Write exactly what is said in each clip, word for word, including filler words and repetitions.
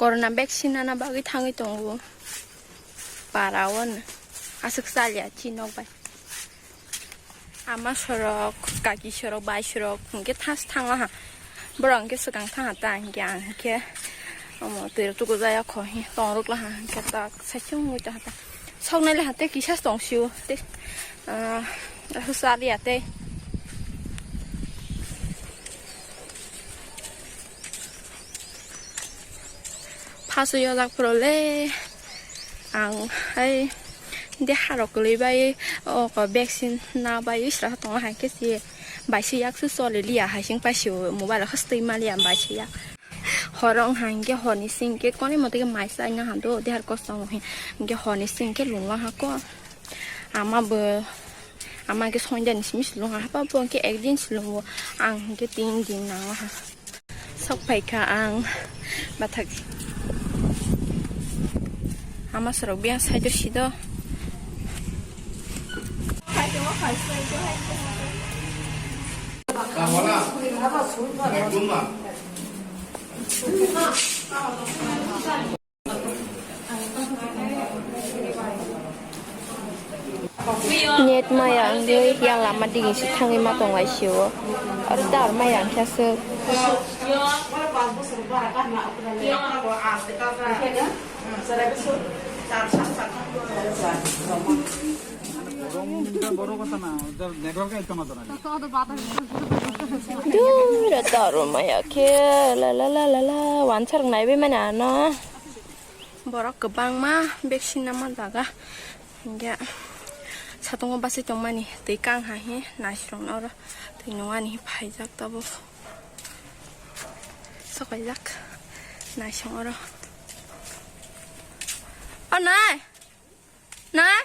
Corona vaccine nana bagwi thangwi tongo para o no. Aswk chaliya chi nok bai. Ama sorok, kaki sorok, bai sorok, hwnkhe thas thangla ha. Borok hwnkhe swkang thang ha ta, hwnkhe ang hwnkhe omo twi rok tuku jaya kho hi tong rwk la ha, hwnkhe tak saichung wngwi ta ha ta. Sok nai le ha tei kisa tong sio tei, ah, chaliya tei. Phaso yojak phuru le ang hai de harok kwlwi bai o vaccine na bai sra tong hai khe si bai si yak su choli liya hai sing pai si mobile khas twi maliya bai si yak. Horo wng hai hwnkhe hor ni sing khe konwi moto khe mai chai na ha do de har kosto wng hai hwnkhe hor ni sing khe lung wng ha ko. Ama bo, ama khe sonja ni simi si lung ha, hapa bo hwnkhe ek din si lungo, ang hwnkhe tin din nango ha. Sok phaikha ang bathak. Ama sorok biyang side o sido. Net maya wngwi yang lama digi se thangwi ma tong lai sio. Aro dar maya wngkhe aswk. Dura dar maya khe la la la la la wansar naiwi mani ano. Borok kwbangma vaccine nama jaga. Hingke satungo bachai tongmani twi kang hai he naisrwng oro twi nungani phaijak tabuk sokaijak naisrwng oro. O nai! Nai!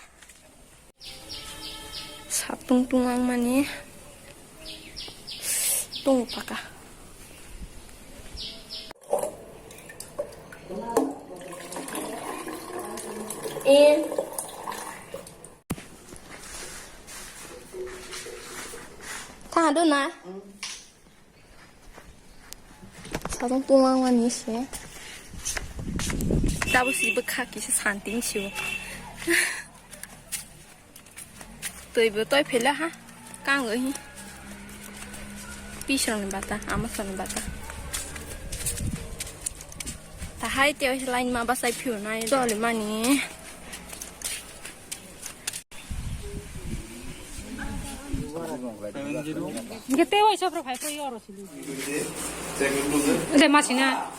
Satung tung wngmani tung paka. Thang do na. Satung tung wngmani se. Tabuk si bwkha kisa santi wng sio. Twi bo toi phela ha. Kang hi. Pisong ni bata, ama song ni bata. Tahai te line ma basai phiu nai doli mani. Hingke tei waisa phoro phai phai oro sili. De masina.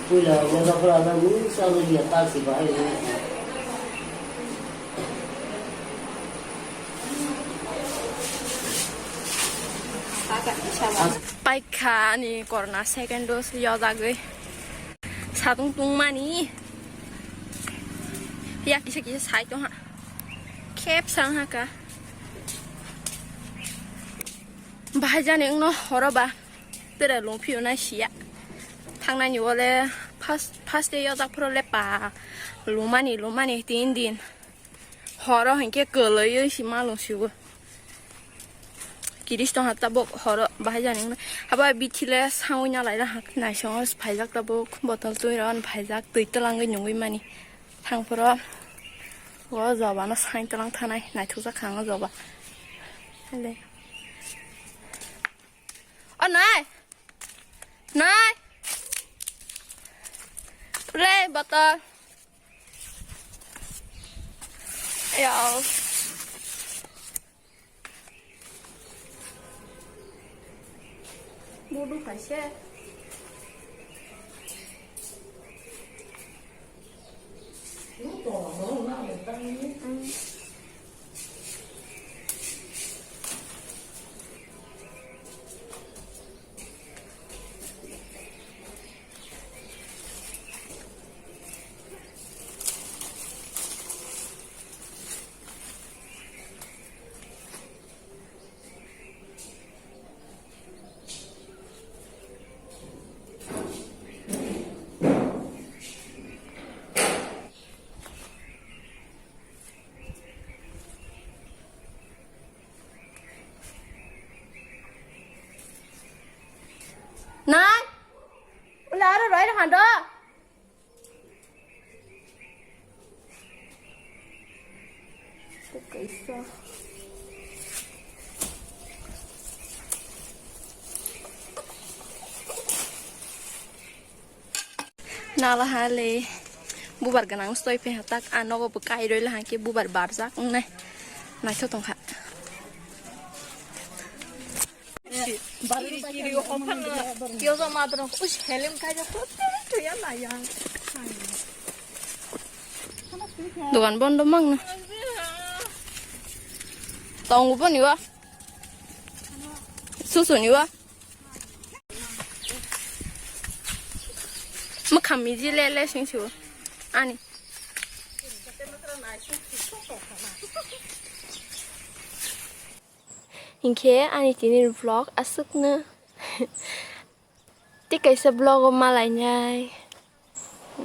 Puila wngkha phoro ano mungsa wngya taksi bahai wngkha. Paikha ani corona second dose yojagwi. Satung tungmani. Ya kisa kisa sai tongha. Khep sang haka. Bahai jani wngno horo ba. Tere lung phiyo na siya. Thangnani wole first, first day yojak phoro le pa. Lumani, lumani tin din. Horo hinkhe kwlaiwi si ma lung siwo. Kiris tong ha tabuk horo bahai jani wngno. Haba bithi le sangwi na laira ha. Naisongo phaijak tabuk botol twi ron phaijak twi twlangwi nungwi mani. Thang phoro o joba no sain twlang thanai naithok jak kha o joba. Hele. O nai. Nai. Play botol. Yo. Bodo kaise. Hando. Tei kaisa. Nala hale bubar ganang stoi phe hatak a nogo bo kai roi la hangke bubar barjak wngnai naitho tongkha. Kiri, kiri, o hophan na. Kyoto madrong, ush, helim kaja ko, tuya na ya. Dogan bondo mang na. Tongu boni wa. Susu ni wa. Makham miji le le sing siu. Ani. Hinkhe ani tini vlog aswkno. Tei kaisa vlog o malainai.